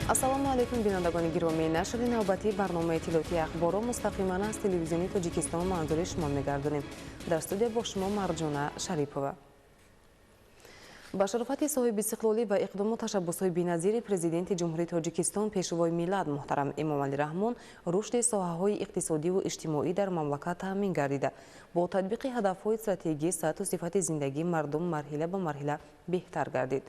Ассалому алайкум, бинандагони гиромӣ! Нашри навбатии барномаи иттилоотии Ахборро мустақиман аз Телевизиони Тоҷикистон манзури шумо мегардонем. Дар студия бо шумо Марҷона Шарипова. Ба шарофати соҳибистиқлолӣ ва иқдому ташаббусҳои беназири Президенти Ҷумҳурии Тоҷикистон, Пешвои миллат муҳтарам Эмомалӣ Раҳмон, рушди соҳаҳои иқтисодиву иҷтимоӣ дар мамлакат таъмин гардида, бо татбиқи ҳадафҳои стратегӣ сатҳу сифати зиндагии мардум марҳила ба марҳила беҳтар гардид.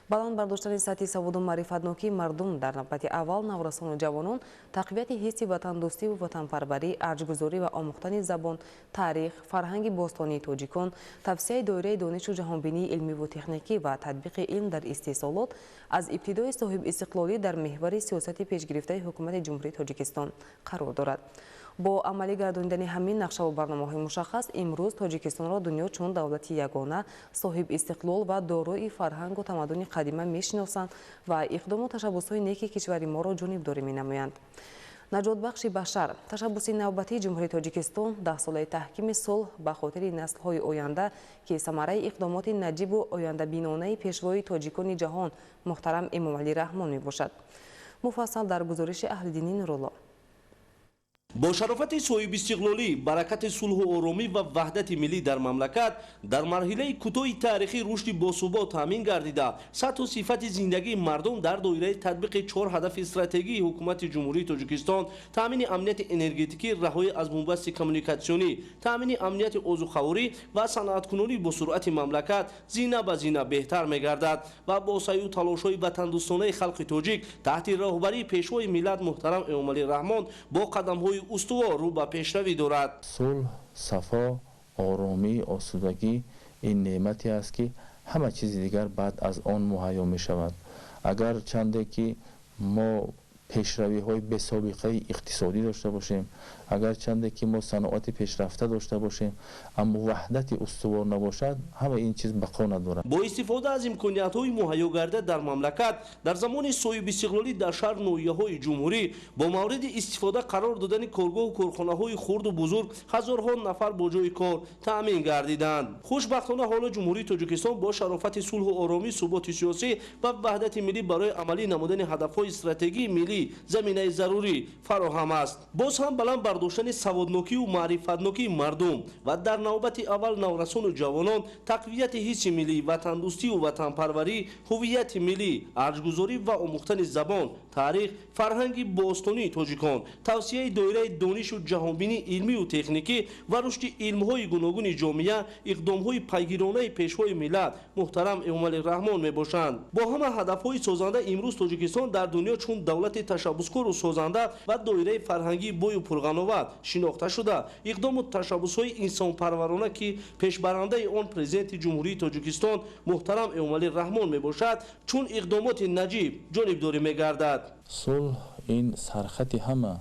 Баланд бардоштани сатҳи саводу маърифатнокии мардум, дар навбати аввал наврасону ҷавонон, тақвияти ҳисси ватандӯстиву ватанпарварӣ, арҷгузорӣ ва омӯхтани забон, таърих, фарҳанги бостонии тоҷикон, тавсияи доираи донишу ҷаҳонбинии илмиву техникӣ ва татбиқи илм дар истеҳсолот аз ибтидои соҳибистиқлолӣ дар меҳвари сиёсати пешгирифтаи Ҳукумати Ҷумҳурии Тоҷикистон қарор дорад. Бо амалӣ гардонидани ҳамин нақшаву барномаҳои мушаххас имрӯз Тоҷикистонро дунё чун давлати ягона, соҳиб истиқлол ва дорои фарҳангу тамаддуни қадима мешиносанд ва иқдому ташаббусҳои неки кишвари моро ҷонибдорӣ менамоянд. Наҷотбахши башар, ташаббуси навбатии Ҷумҳурии Тоҷикистон, 10-солаи таҳкими сулҳ ба хотири наслҳои оянда, ки самараи иқдомоти наҷибу ояндабинонаи Пешвои тоҷикони ҷаҳон муҳтарам Эмомалӣ Раҳмон мебошад. Муфассал дар гузориши Аҳлиддини Нурулло. Бо шарофати соҳибистиқлолӣ, баракати сулҳу оромӣ ва ваҳдати миллӣ дар мамлакат дар марҳилаи кӯтоҳи таърихӣ рушди босубот таъмин гардида, сатҳу сифати зиндагии мардум дар доираи татбиқи чор ҳадафи стратегии Ҳукумати Ҷумҳурии Тоҷикистон: таъмини амнияти энергетикӣ, раҳоӣ аз бунбасти коммуникатсионӣ, таъмини амнияти озуқаворӣ ва саноаткунонӣ бо суръати мамлакат зина ба зина беҳтар мегардад ва бо саъю талошҳои ватандӯстонаи халқи тоҷик таҳти роҳбарии Пешвои миллат муҳтарам Эмомалӣ Раҳмон бо қадамҳои устувор рӯ ба пешравӣ дорад. Сулҳ, сафо, оромӣ, осудагӣ ин неъмате аст, ки ҳама чизи дигар баъд аз он муҳайё мешавад. Агар чанде ки мо пешравиҳои бесобиқаи иқтисодӣ дошта бошем, агар чанде ки мо саноати пешрафта дошта бошем, аммо ваҳдати устувор набошад, ҳама ин чиз бақо надорад. Бо истифода аз имкониятҳои муҳайё гардида дар мамлакат дар замони соҳибистиқлолӣ, дар шаҳр ноҳияҳои ҷумҳурӣ бо мавриди истифода қарор додани коргоҳу корхонаҳои хурду бузург ҳазорҳо нафар бо ҷойи кор таъмин гардиданд. Хушбахтона, ҳоло Ҷумҳурии Тоҷикистон бо шарофати сулҳу оромӣ, суботи сиёсӣ ва ваҳдати миллӣ барои амалӣ намудани ҳадафҳои стратегии миллӣ заминаи зарурӣ фароҳам аст. Боз ҳам баланд бардоштани саводнокию маърифатнокии мардум ва дар навбати аввал наврасону ҷавонон, тақвияти ҳисси миллӣ, ватандӯстию ватанпарварӣ, ҳуввияти миллӣ, арҷгузорӣ ва омӯхтани забон, таърих, фарҳанги бостонии тоҷикон, тавсияи доираи донишу ҷаҳонбинии илмию техникӣ ва рушди илмҳои гуногуни ҷомеа иқдомҳои пайгиронаи Пешвои миллат муҳтарам Эмомалӣ Раҳмон мебошанд. Бо ҳама ҳадафҳои созанда имрӯз Тоҷикистон дар дунё чун давлати ташаббускору созанда ва доираи фарҳангии бою пурғановат шинохта шуда, иқдому ташаббусҳои инсонпарварона, ки пешбарандаи он Президенти Ҷумҳурии Тоҷикистон муҳтарам Эмомалӣ Раҳмон мебошад, чун иқдомоти наҷиб ҷонибдорӣ мегардад. Сулҳ ин сархати ҳама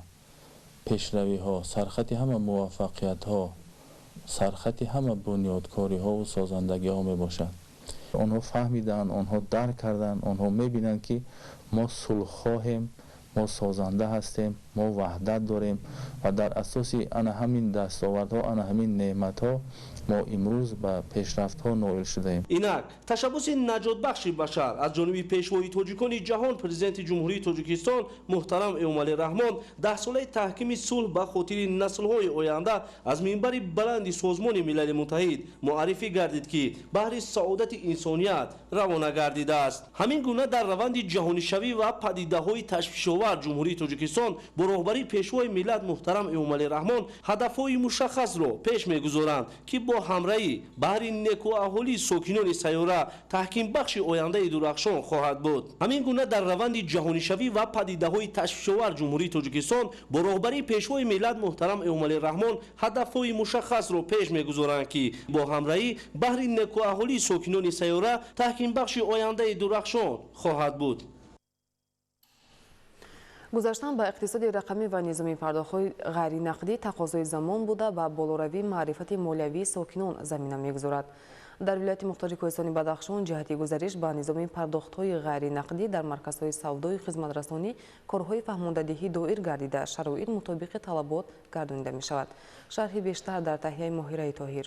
пешравиҳо, сархати ҳама муваффақиятҳо, сархати ҳама бунёдкориҳову созандагиҳо мебошад. Онҳо фаҳмиданд, онҳо дарк карданд, онҳо мебинанд, ки мо сулҳхоҳем, мо созанда ҳастем, мо ваҳдат дорем ва дар асоси ана ҳамин дастовардҳо, ана ҳамин неъматҳо мо имрӯз ба пешрафтҳо ноил шудаем. Инак, ташаббуси наҷотбахши башар аз ҷониби Пешвои тоҷикони ҷаҳон, Президенти Ҷумҳурии Тоҷикистон муҳтарам Эмомалӣ Раҳмон, 10-солаи таҳкими сулҳ ба хотири наслҳои оянда аз минбари баланди Созмони Милали Муттаҳид муаррифӣ гардид, ки баҳри саодати инсоният равона гардидааст. Ҳамин гуна дар раванди ҷаҳонишавӣ ва падидаҳои ташвишовар Ҷумҳурии Тоҷикистон бо роҳбарии Пешвои миллат муҳтарам Эмомалӣ Раҳмон ҳадафҳои мушаххасро пеш мегузоранд, ки бо ҳамраҳӣ баҳри некуаҳолии сокинони сайёра таҳкимбахши ояндаи дурахшон хоҳад буд. Ҳамин гуна дар раванди ҷаҳонишавӣ ва падидаҳои ташвишовар Ҷумҳурии Тоҷикистон бо роҳбарии Пешвои миллат муҳтарам Эмомалӣ Раҳмон ҳадафҳои мушаххасро пеш мегузоранд, ки бо ҳамраҳӣ баҳри некуаҳолии сокинони сайёра таҳкимбахши ояндаи дурахшон хоҳад буд. Гузаштан ба иқтисоди рақамӣ ва низоми пардохтҳои ғайринақдӣ тақозои замон буда, ба болоравии маърифати молиявии сокинон замина мегузорад. Дар вилояти мухтори Кӯҳистони Бадахшон ҷиҳати гузариш ба низоми пардохтҳои ғайринақдӣ дар марказҳои савдою хизматрасонӣ корҳои фаҳмондадиҳӣ доир гардида, шароит мутобиқи талабот гардонида мешавад. Шарҳи бештар дар таҳияи Моҳираи Тоҳир.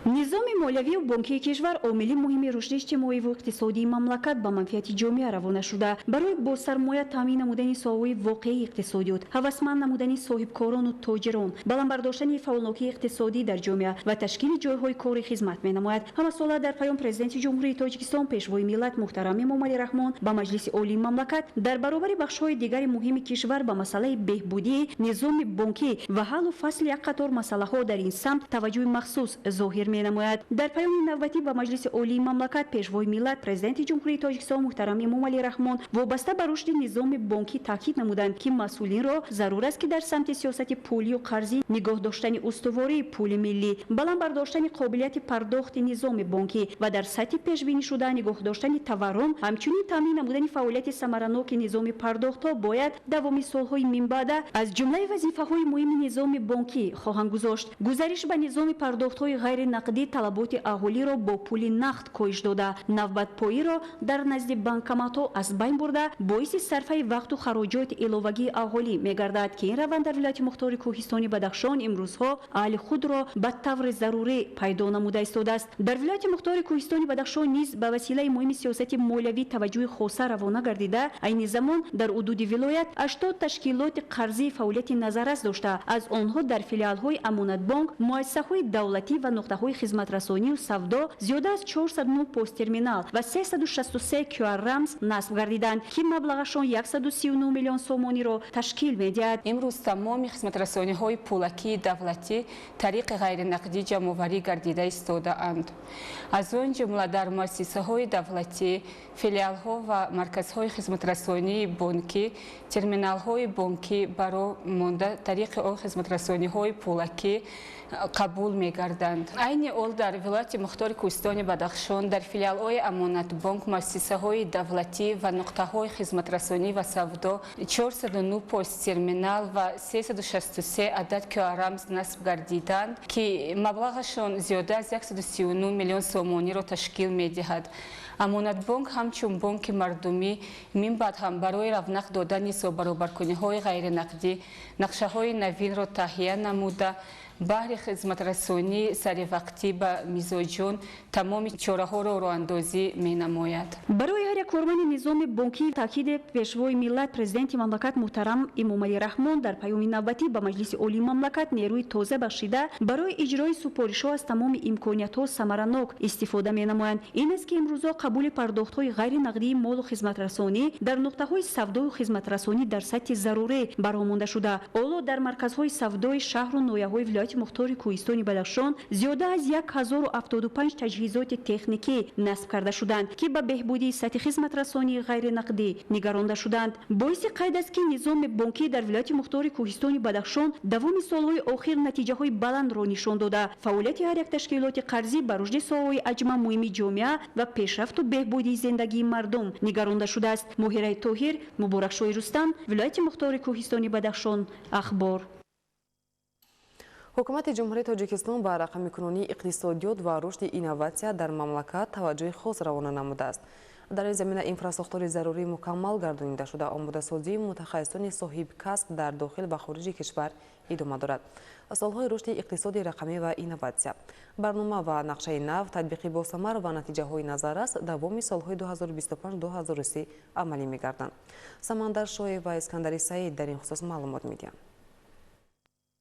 Низоми молиявию бонкии кишвар омили муҳими рушди иҷтимоиву иқтисодии мамлакат ба манфиати ҷомеа равона шуда, барои бо сармоя таъмин намудани соҳаҳои воқеии иқтисодиёт, ҳавасманд намудани соҳибкорону тоҷирон, баланд бардоштани фаъолнокии иқтисодӣ дар ҷомеа ва ташкили ҷойҳои кори хизмат менамояд. Ҳамасола дар паём Президенти Ҷумҳурии Тоҷикистон, Пешвои миллат муҳтарам Эмомалӣ Раҳмон ба Маҷлиси Олии мамлакат дар баробари бахшҳои дигари муҳими кишвар ба масъалаи беҳбудии низоми бонкӣ ва ҳаллу фасли як қатор масъалаҳо дар ин самт таваҷҷӯҳи махсус зоҳир менамояд. Дар паёми навбатӣ ба Маҷлиси Олии мамлакат Пешвои миллат, Президенти Ҷумҳурии Тоҷикистон муҳтарам Эмомалӣ Раҳмон вобаста ба рушди низоми бонкӣ таъкид намуданд, ки масъулинро зарур аст, ки дар самти сиёсати пулию қарзӣ нигоҳ доштани устувории пули миллӣ, баланд бардоштани қобилияти пардохти низоми бонкӣ ва дар сатҳи пешбинишуда нигоҳ доштани таваррум, ҳамчунин таъмин намудани фаъолияти самараноки низоми пардохтҳо бояд давоми солҳои минбаъда аз ҷумлаи вазифаҳои муҳими низоми бонкӣ хоҳанд гузошт. Гузариш ба низоми пардохтҳои ғайринақдӣ талаботи аҳолиро бо пули нақд коҳиш дода, навбатпоиро дар назди банкоматҳо аз байн бурда, боиси сарфаи вақту хароҷоти иловагии аҳолӣ мегардад, ки ин раванд дар вилояти мухтори Кӯҳистони Бадахшон имрӯзҳо аҳли худро ба таври зарурӣ пайдо намуда истодааст. Дар вилояти мухтори Кӯҳистони Бадахшон низ ба василаи муҳими сиёсати молиявӣ таваҷҷӯҳи хоса равона гардида, айни замон дар ҳудуди вилоят 80 ташкилоти қарзии фаъолияти назаррас дошта, аз онҳо дар филиалҳои Амонатбонк, муассисаҳои давлатӣ ва нуқтаҳои хизматрасонию савдо зиёда аз 409 посттерминал ва 363 QR-рамз насб гардиданд, ки маблағашон 139 миллион сомониро ташкил медиҳад. Имрӯз тамоми хизматрасониҳои пулакии давлатӣ тариқи ғайринақдӣ ҷамъоварӣ гардида истодаанд. Аз он ҷумла дар муассисаҳои давлатӣ, филиалҳо ва марказҳои хизматрасонии бонкӣ, терминалҳои бонкӣ баро монда тариқи он хизматрасониҳои пулакӣ қабул мегарданд. Айни ҳол дар вилояти мухтори Кӯҳистони Бадахшон дар филиалҳои Амонатбонк, муассисаҳои давлатӣ ва нуқтаҳои хизматрасонӣ ва савдо 409 посттерминал ва 363 адад QR-рамз насб гардиданд, ки маблағашон зиёда аз 139 миллион сомониро ташкил медиҳад. Амонатбонк ҳамчун бонки мардумӣ минбаъд ҳам барои равнақ додани ҳисоббаробаркуниҳои ғайринақдӣ нақшаҳои навинро таҳия намуда, баҳри хизматрасонии саривақтӣ ба мизоҷон тамоми чораҳоро роҳандозӣ менамояд. Барои ҳар як корманди низоми бонкӣ таъкиди Пешвои миллат, Президенти мамлакат муҳтарам Эмомалӣ Раҳмон дар паёми навбатӣ ба Маҷлиси Олии мамлакат нерӯи тоза бахшида, барои иҷрои супоришҳо аз тамоми имкониятҳо самаранок истифода менамоянд. Ин аст, ки имрӯзо қабули пардохтҳои ғайринақдии молу хизматрасонӣ дар нуқтаҳои савдою хизматрасонӣ дар сатҳи зарурӣ бароҳ монда шуда, ҳоло дар марказҳои савдои шаҳру ноҳияҳои вилояти мухтори Кӯҳистони Бадахшон зиёда аз 1075 таҷҳизоти техникӣ насб карда шуданд, ки ба беҳбудии сатҳи хизматрасонии ғайринақдӣ нигаронда шуданд. Боиси қайд аст, ки низоми бонкӣ дар вилояти мухтори Кӯҳистони Бадахшон давоми солҳои охир натиҷаҳои баландро нишон дода, фаъолияти ҳар як ташкилоти қарзӣ ба рушди соҳаҳои аҷма муҳими ҷомеа ва пешрафту беҳбудии зиндагии мардум нигаронда шудааст. Моҳираи Тоҳир, Муборакшоҳи Рустам, вилояти мухтори Кӯҳистони Бадахшон, Ахбор. Ҳукумати Ҷумҳурии Тоҷикистон ба рақамикунонии иқтисодиёт ва рушди инноватсия дар мамлакат таваҷҷӯҳи хос равона намудааст. Дар ин замина инфрасохтори зарурӣ мукаммал гардонида шуда, омодасозии мутахассисони соҳибкасб дар дохил ва хориҷи кишвар идома дорад. Солҳои рушди иқтисоди рақамӣ ва инноватсия, барнома ва нақшаи нав, татбиқи босамар ва натиҷаҳои назаррас давоми солҳои 2025-2030 амалӣ мегарданд. Самандар Шоев ва Искандари Саид дар ин хусус маълумот медиҳанд.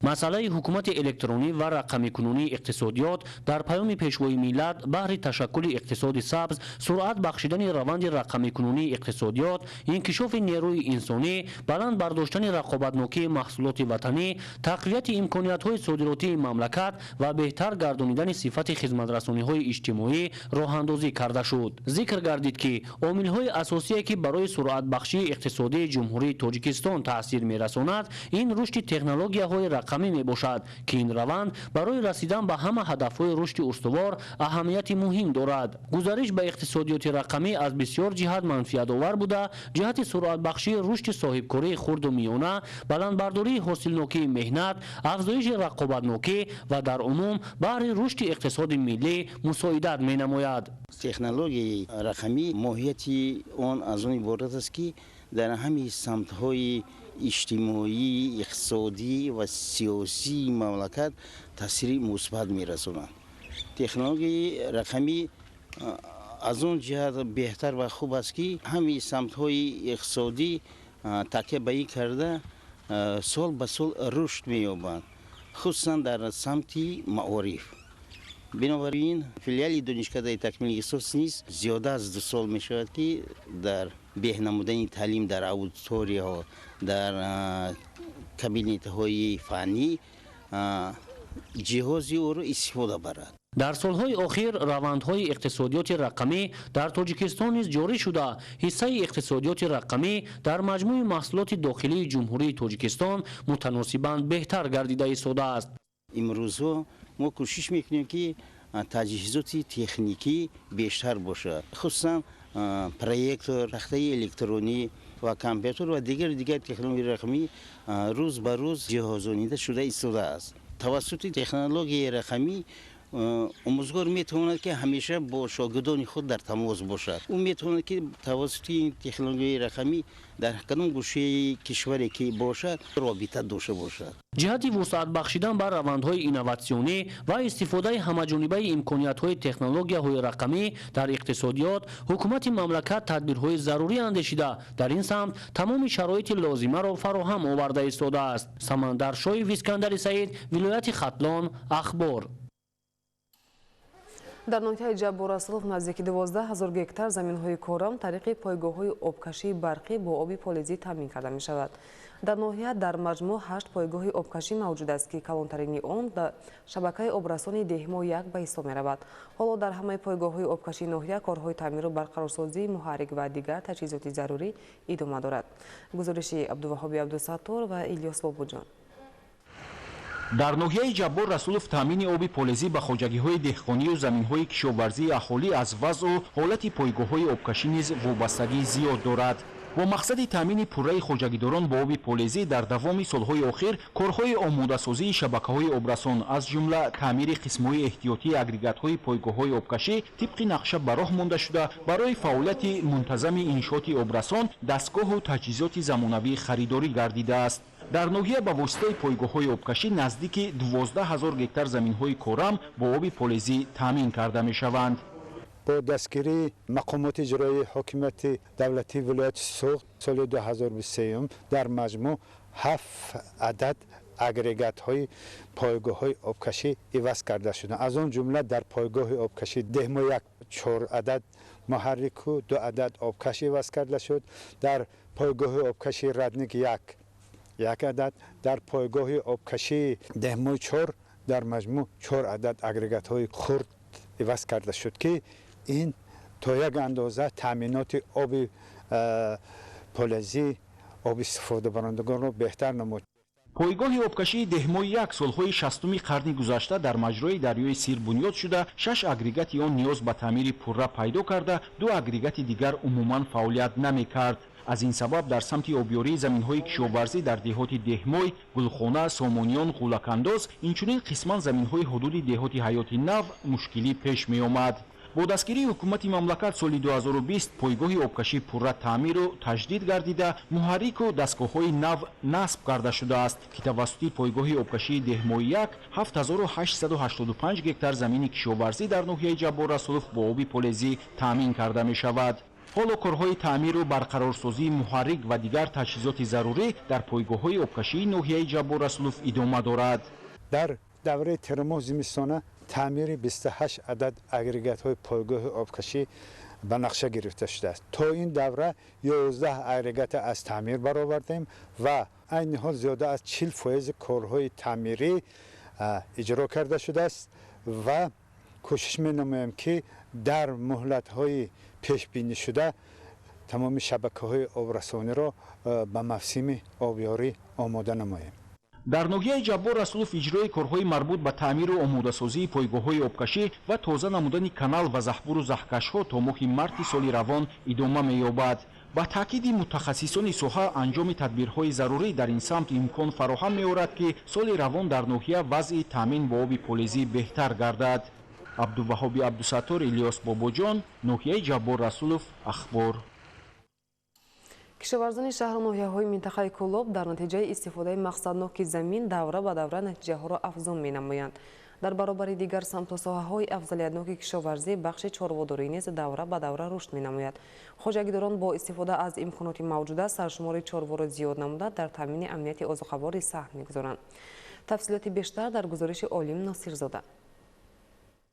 Масъалаи ҳукумати электронӣ ва рақамикунонии иқтисодиёт дар паёми Пешвои миллат баҳри ташаккули иқтисоди сабз, суръат бахшидани раванди рақамикунонии иқтисодиёт, инкишофи нерӯи инсонӣ, баланд бардоштани рақобатнокии маҳсулоти ватанӣ, тақвияти имкониятҳои содиротии мамлакат ва беҳтар гардонидани сифати хизматрасониҳои иҷтимоӣ роҳандозӣ карда шуд. Зикр гардид, ки омилҳои асосие, ки барои суръатбахшии иқтисодии Ҷумҳурии Тоҷикистон таъсир мерасонад, ин рушди технологияҳои рақамӣ мебошад, ки ин раванд барои расидан ба ҳама ҳадафҳои рушди устувор аҳамияти муҳим дорад. Гузариш ба иқтисодиёти рақамӣ аз бисёр ҷиҳат манфиатовар буда, ҷиҳати суръатбахшии рушди соҳибкории хурду миёна, баландбардории ҳосилнокии меҳнат, афзоиши рақобатнокӣ ва дар умум баҳри рушди иқтисоди миллӣ мусоидат менамояд. Технологияи рақамӣ моҳияти он аз он иборат аст, ки дар ҳамаи самтҳои иҷтимоӣ, иқтисодӣ ва сиёсии мамлакат таъсири мусбат мерасонад. Технологияи рақамӣ аз он ҷиҳат беҳтар ва хуб аст, ки ҳамаи самтҳои иқтисодӣ такя ба ин карда сол ба сол рушд меёбанд, хусусан дар самти маориф. Бинобар ин филиали Донишкадаи такмили ихтисос низ зиёда аз 2 сол мешавад, ки дар беҳ намудани таълим дар аудиторияҳо, дар кабинетҳои фаннӣ ҷиҳози ӯро истифода барад. Дар солҳои охир равандҳои иқтисодиёти рақамӣ дар Тоҷикистон низ ҷорӣ шуда, ҳиссаи иқтисодиёти рақамӣ дар маҷмӯи маҳсулоти дохилии Ҷумҳурии Тоҷикистон мутаносибан беҳтар гардида истодааст. Имрӯзҳо мо кӯшиш мекунем, ки таҷҳизоти техникӣ бештар бошад, хусусан проектор, тахтаи электронӣ ва компютер ва дигар технологияи рақамӣ рӯз ба рӯз ҷиҳозонида шуда истодааст. Тавассути технологияи рақамӣ омӯзгор метавонад, ки ҳамеша бо шогирдони худ дар тамос бошад. Ӯ метавонад, ки тавассути ин технологияи рақамӣ дар кадом гӯшаи кишваре ки бошад, робита дошта бошад. Ҷиҳати вусъат бахшидан ба равандҳои инноватсионӣ ва истифодаи ҳамаҷонибаи имкониятҳои технологияҳои рақамӣ дар иқтисодиёт ҳукумати мамлакат тадбирҳои зарурӣ андешида, дар ин самт тамоми шароити лозимаро фароҳам оварда истодааст. Самандар Шоев, Искандари Саид, вилояти Хатлон, Ахбор. Дар ноҳияи Ҷаббор Расулов наздики 12 ҳазор гектар заминҳои корам тариқи пойгоҳҳои обкашии барқӣ бо оби полезӣ таъмин карда мешавад. Дар ноҳия дар маҷмӯъ 8 пойгоҳи обкашӣ мавҷуд аст, ки калонтарини он дар шабакаи обрасони Деҳмо 1 ба ҳисоб меравад. Ҳоло дар ҳамаи пойгоҳҳои обкашии ноҳия корҳои таъмиру барқарорсозии муҳаррик ва дигар таҷҳизоти зарурӣ идома дорад. Гузориши Абдуваҳоби Абдусаттор ва Илёс Бобуҷон. Дар ноҳияи Ҷаббор Расулов таъмини оби полезӣ ба хоҷагиҳои деҳқонию заминҳои кишоварзии аҳолӣ аз вазъу ҳолати пойгоҳҳои обкашӣ низ вобастагии зиёд дорад. Бо мақсади таъмини пурраи хоҷагидорон бо оби полезӣ дар давоми солҳои охир корҳои омодасозии шабакаҳои обрасон, аз ҷумла таъмири қисмҳои эҳтиётии агрегатҳои пойгоҳҳои обкашӣ тибқи нақша ба роҳ монда шуда, барои фаъолияти мунтазами иншооти обрасон дастгоҳу таҷҳизоти замонавӣ харидорӣ гардидааст. Дар ноҳия ба воситаи пойгоҳҳои обкашӣ наздики 12 ҳазор гектар заминҳои корам бо оби полезӣ таъмин карда мешаванд. Бо дастгирии мақомоти иҷроии ҳокимияти давлатии вилояти Суғд соли 2023 дар маҷмӯъ 7 адад агрегатҳои пойгоҳҳои обкашӣ иваз карда шуданд. Аз он ҷумла дар пойгоҳи обкашӣ Деҳмо 1 4 адад муҳаррику 2 адад обкаш иваз карда шуд. Дар пойгоҳи обкашии Радник 1 1 адад, дар пойгоҳи обкашии Деҳмои 4 дар маҷмӯъ 4 адад агрегатҳои хурд иваз карда шуд, ки ин то як андоза таъминоти оби полезӣ, оби истифодабарандагонро беҳтар намуд. Пойгоҳи обкашии Деҳмои 1 солҳои 60-уми қарни гузашта дар маҷрои дарёи Сир бунёд шуда, 6 агрегати он ниёз ба таъмири пурра пайдо карда, 2 агрегати дигар умуман фаъолият намекард. Аз ин сабаб дар самти обёрии заминҳои кишоварзӣ дар деҳоти Деҳмой, Гулхона, Сомониён, Ғулакандоз, инчунин қисман заминҳои ҳудуди деҳоти Ҳаёти Нав мушкилӣ пеш меомад. Бо дастгирии ҳукумати мамлакат соли 2020 пойгоҳи обкашӣ пурра таъмиру таҷдид гардида, муҳаррику дастгоҳҳои нав насб карда шудааст, ки тавассути пойгоҳи обкашии Деҳмои 1 7885 гектар замини кишоварзӣ дар ноҳияи Ҷаббор Расулов бо оби полезӣ таъмин карда мешавад. Ҳоло корҳои таъмиру барқарорсозии муҳаррик ва дигар таҷҳизоти зарурӣ дар пойгоҳҳои обкашии ноҳияи Ҷаббор Расулов идома дорад. Дар давраи тирмоҳ зимистона таъмири 28 адад агрегатҳои пойгоҳи обкашӣ ба нақша гирифта шудааст. То ин давра 11 агрегата аз таъмир баровардем ва айни ҳол зиёда аз 40% корҳои таъмирӣ иҷро карда шудааст ва кӯшиш менамоем, ки дар муҳлатҳои пешбинӣ шуда тамоми шабакаҳои обрасониро ба мавсими обёрӣ омода намоем. Дар ноҳияи Ҷаббор Расулов иҷрои корҳои марбут ба таъмиру омодасозии пойгоҳҳои обкашӣ ва тоза намудани канал ва заҳбуру заҳкашҳо то моҳи марти соли равон идома меёбад. Ба таъкиди мутахассисони соҳа, анҷоми тадбирҳои зарурӣ дар ин самт имкон фароҳам меорад, ки соли равон дар ноҳия вазъи таъмин бо оби полезӣ беҳтар гардад. Абдуваҳоби Абдусаттор, Илёс Бобоҷон, ноҳияи Ҷаббор Расулов, Ахбор. Кишоварзони шаҳру ноҳияҳои минтақаи Кӯлоб дар натиҷаи истифодаи мақсадноки замин давра ба давра натиҷаҳоро афзун менамоянд. Дар баробари дигар самту соҳаҳои афзалиятноки кишоварзӣ, бахши чорводорӣ низ давра ба давра рушд менамояд. Хоҷагидорон бо истифода аз имконоти мавҷуда саршумори чорворо зиёд намуда, дар таъмини амнияти озуқаворӣ саҳм мегузоранд. Тафсилоти бештар дар гузориши Олим Носирзода.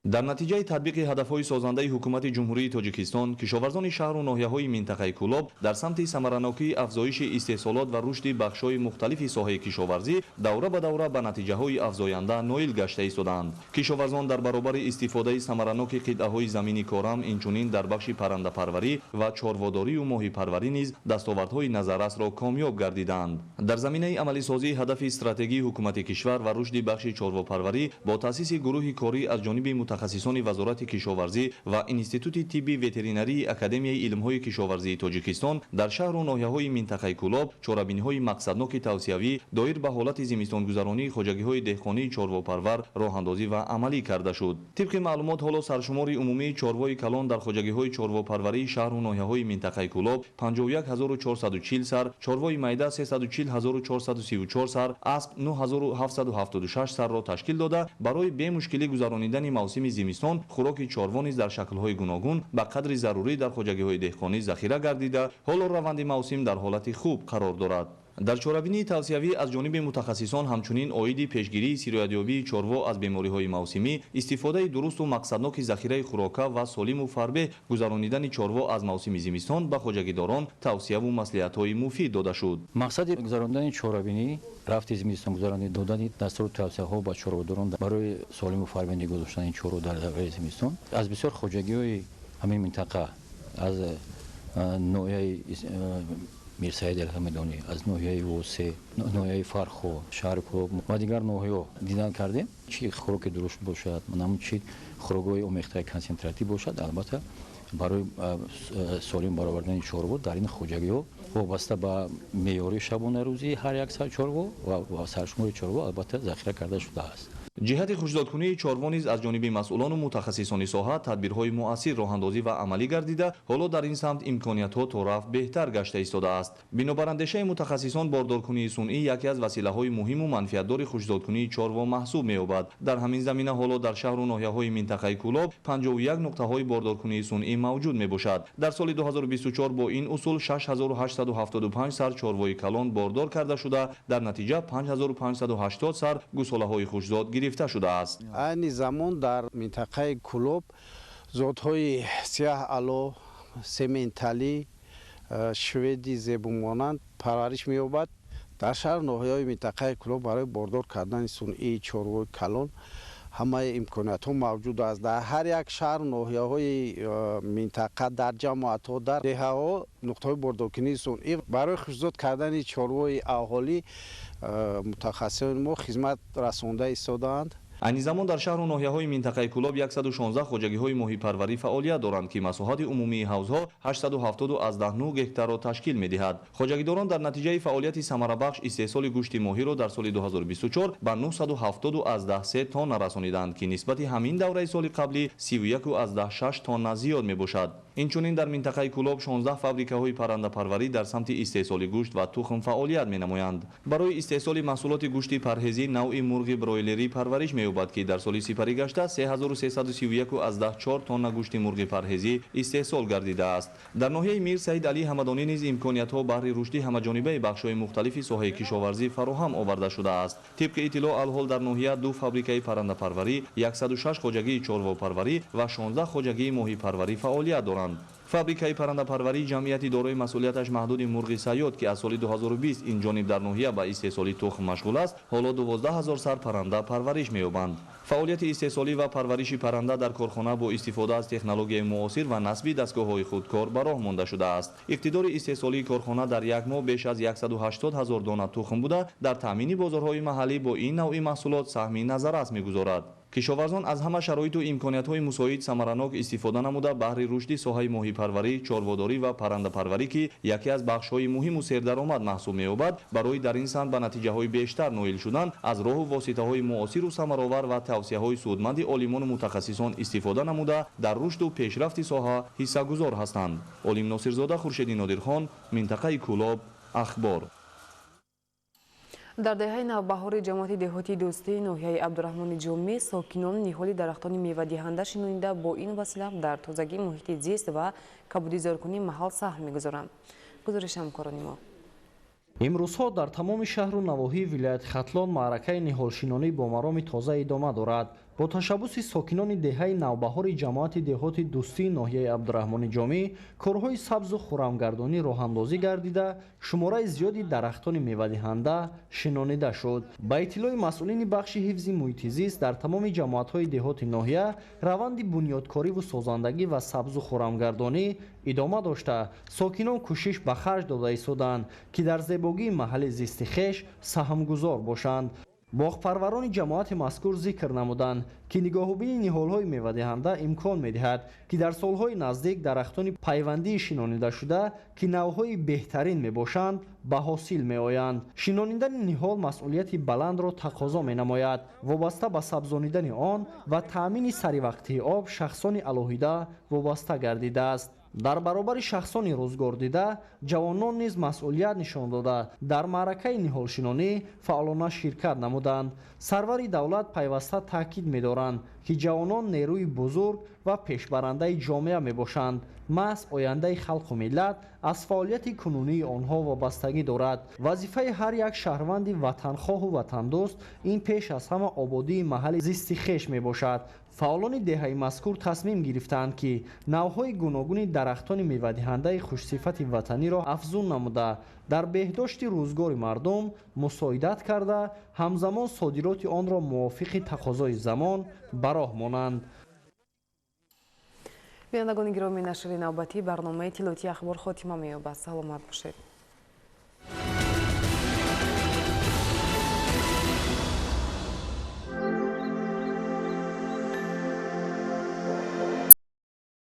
Дар натиҷаи татбиқи ҳадафҳои созандаи ҳукумати Ҷумҳурии Тоҷикистон, кишоварзони шаҳру ноҳияҳои минтақаи Кӯлоб дар самти самаранокии афзоиши истеҳсолот ва рушди бахшҳои мухталифи соҳаи кишоварзӣ давра ба давра ба натиҷаҳои афзоянда ноил гашта истодаанд. Кишоварзон дар баробари истифодаи самараноки қитъаҳои замини корам, инчунин дар бахши паррандапарварӣ ва чорводорию моҳипарварӣ низ дастовардҳои назаррасро комёб гардидаанд. Дар заминаи амалисозии ҳадафи стратегии ҳукумати кишвар ва рушди бахши чорвопарварӣ бо таъсиси гурӯҳи корӣ аз ҷониби мутахассисони Вазорати кишоварзӣ ва Институти тибби ветеринарии Академияи илмҳои кишоварзии Тоҷикистон дар шаҳру ноҳияҳои минтақаи Кӯлоб чорабиниҳои мақсадноки тавсиявӣ доир ба ҳолати зимистонгузаронии хоҷагиҳои деҳқонии чорвопарвар роҳандозӣ ва амалӣ карда шуд. Тибқи маълумот, ҳоло саршумори умумии чорвои калон дар хоҷагиҳои чорвопарварии шаҳру ноҳияҳои минтақаи Кӯлоб 51440 сар, чорвои майда 340434 сар, асп 9776 сарро ташкил дода, барои бемушкилӣ гузаронидани мавсими зимистон хӯроки чорво низ дар шаклҳои гуногун ба қадри зарурӣ дар хоҷагиҳои деҳқонӣ захира гардида, ҳоло раванди мавсим дар ҳолати хуб қарор дорад. Дар чорабинии тавсиявӣ аз ҷониби мутахассисон ҳамчунин оиди пешгирии сироятёбии чорво аз бемориҳои мавсимӣ, истифодаи дурусту мақсадноки захираи хӯрока ва солиму фарбеҳ гузаронидани чорво аз мавсими зимистон ба хоҷагидорон тавсияву маслиҳатҳои муфид дода шуд. Мақсади гузарондани чорабинӣ рафти зимистон гузаронӣ додани дастуру тавсияҳо ба чорводорон барои солиму фарбеҳ нигоҳ доштани чорво дар давраи зимистон аз бисёр хоҷагиҳои ҳамин минтақа, аз ноҳияи Мирсаид Алҳамидонӣ, аз ноҳияи Восе, ноҳияи Фархо, шаҳри Кӯлоб ва дигар ноҳияҳо дидан кардем. Чӣ хӯроки дуруст бошад, намун чӣ хӯрокҳои омехтаи консентратӣ бошад, албатта барои солим баровардани чорво дар ин хоҷагиҳо вобаста ба меъёри шабонарӯзии ҳар як сар чорво ва саршумори чорво албатта захира карда шудааст. Ҷиҳати хушзодкунии чорво низ аз ҷониби масъулону мутахассисони соҳа тадбирҳои муассир роҳандозӣ ва амалӣ гардида, ҳоло дар ин самт имкониятҳо то рафт беҳтар гашта истодааст. Бинобар андешаи мутахассисон, бордоркунии сунъӣ яке аз василаҳои муҳиму манфиатдори хушзодкунии чорво маҳсуб меёбад. Дар ҳамин замина ҳоло дар шаҳру ноҳияҳои минтақаи Кӯлоб 51 нуқтаҳои бордоркунии сунъӣ мавҷуд мебошад. Дар соли 2024 бо ин усул 6875 сар чорвои калон бордор карда шуда, дар натиҷа 5580 сар гусолаҳои хушзод гирифта шудааст. Айни замон дар минтақаи Кӯлоб зодҳои сиёҳ ало, сементалӣ, шведи зебумонанд парвариш меёбад. Дар шаҳру ноҳияҳои минтақаи Кӯлоб барои бордор кардани сунъии чорвои калон ҳамаи имкониятҳо мавҷуд аст. Дар ҳар як шаҳру ноҳияҳои минтақа, дар ҷамоатҳо, дар деҳаҳо нуқтаҳои бордоркунии сунъӣ барои хушзод кардани чорвои аҳолӣ мутахассисони мо хизмат расонда истодаанд. Айни замон дар шаҳру ноҳияҳои минтақаи Кӯлоб 116 хоҷагиҳои моҳипарварӣ фаъолият доранд, ки масоҳати умумии ҳавзҳо 870,9 гектарро ташкил медиҳад. Хоҷагидорон дар натиҷаи фаъолияти самарабахш истеҳсоли гӯшти моҳиро дар соли 2024 ба 970,3 тонна расониданд, ки нисбати ҳамин давраи соли қаблӣ 31,6 тонна зиёд мебошад. Инчунин дар минтақаи Кӯлоб 16 фабрикаҳои паррандапарварӣ дар самти истеҳсоли гӯшт ва тухм фаъолият менамоянд. Барои истеҳсоли маҳсулоти гӯшти парҳезӣ навъи мурғи бройлерӣ парвариш меёбад, ки дар соли сипарӣ гашта 3331,4 тонна гӯшти мурғи парҳезӣ истеҳсол гардидааст. Дар ноҳияи Мир Саид Алӣ Ҳамадонӣ низ имкониятҳо баҳри рушди ҳамаҷонибаи бахшҳои мухталифи соҳаи кишоварзӣ фароҳам оварда шудааст. Тибқи иттилоъ, алҳол дар ноҳия 2 фабрикаи паррандапарварӣ, 106 хоҷагии чорвопарварӣ ва 16 хоҷагии моҳипарварӣ фаъолият доранд. Фабрикаи паррандапарварии ҷамъияти дорои масъулияташ маҳдуди мурғи Сайёд, ки аз соли 2020 ин ҷониб дар ноҳия ба истеҳсоли тухм машғул аст, ҳоло 12 000 сар парранда парвариш меёбанд. Фаъолияти истеҳсолӣ ва парвариши парранда дар корхона бо истифода аз технологияи муосир ва насби дастгоҳҳои худкор ба роҳ монда шудааст. Иқтидори истеҳсолии корхона дар як моҳ беш аз 180 000 дона тухм буда, дар таъмини бозорҳои маҳаллӣ бо ин навъи маҳсулот саҳми назаррас мегузорад. Кишоварзон аз ҳама шароиту имкониятҳои мусоид самаранок истифода намуда баҳри рушди соҳаи моҳипарварӣ, чорводорӣ ва паррандапарварӣ, ки яке аз бахшҳои муҳиму сердаромад маҳсуб меёбад, барои дар ин самт ба натиҷаҳои бештар ноил шудан аз роҳу воситаҳои муосиру самаровар ва тавсияҳои судманди олимону мутахассисон истифода намуда дар рушду пешрафти соҳа ҳиссагузор ҳастанд. Олим Носирзода, Хуршеди Нодирхон, минтақаи Кӯлоб, Ахбор. Дар деҳаи Навбаҳори ҷамоати деҳоти Дӯстии ноҳияи Абдураҳмони Ҷомӣ сокинон ниҳоли дарахтони мевадиҳанда шинонида бо ин васила дар тозагии муҳити зист ва кабудизоркунии маҳал саҳм мегузоранд. Гузориши ҳамкорони мо. Имрӯзҳо дар тамоми шаҳру навоҳии вилояти Хатлон маъракаи ниҳолшинонӣ бо мароми тоза идома дорад. Бо ташаббуси сокинони деҳаи Навбаҳори ҷамоати деҳоти Дӯстии ноҳияи Абдураҳмони Ҷомӣ корҳои сабзу хуррамгардонӣ роҳандозӣ гардида, шумораи зиёди дарахтони мевадиҳанда шинонида шуд. Ба иттилои масъулини бахши ҳифзи муҳити зист дар тамоми ҷамоатҳои деҳоти ноҳия раванди бунёдкориву созандагӣ ва сабзу хуррамгардонӣ идома дошта, сокинон кӯшиш ба харҷ дода истоданд, ки дар зебогии маҳалли зисти хеш саҳмгузор бошанд. Боғпарварони ҷамоати мазкур зикр намуданд, ки нигоҳубини ниҳолҳои мевадиҳанда имкон медиҳад, ки дар солҳои наздик дарахтони пайвандии шинонидашуда, ки навъҳои беҳтарин мебошанд, ба ҳосил меоянд. Шинонидани ниҳол масъулияти баландро тақозо менамояд. Вобаста ба сабзонидани он ва таъмини саривақтии об шахсони алоҳида вобаста гардидааст. Дар баробари шахсони рӯзгордида ҷавонон низ масъулият нишон дода, дар маъракаи ниҳолшинонӣ фаъолона ширкат намуданд. Сарвари давлат пайваста таъкид медоранд, ки ҷавонон нерӯи бузург ва пешбарандаи ҷомеа мебошанд. Маҳз ояндаи халқу миллат аз фаъолияти кунунии онҳо вобастагӣ дорад. Вазифаи ҳар як шаҳрванди ватанхоҳу ватандӯст ин пеш аз ҳама ободии маҳалли зисти хеш мебошад. Фаъолони деҳаи мазкур тасмим гирифтаанд, ки навъҳои гуногуни дарахтони мевадиҳандаи хушсифати ватаниро афзун намуда, дар беҳдошти рӯзгори мардум мусоидат карда, ҳамзамон содироти онро мувофиқи тақозои замон ба роҳ монанд. Бинандагони гиромӣ, нашри навбатии барномаи иттилоотии ахбор хотима меёбад. Саломат бошед.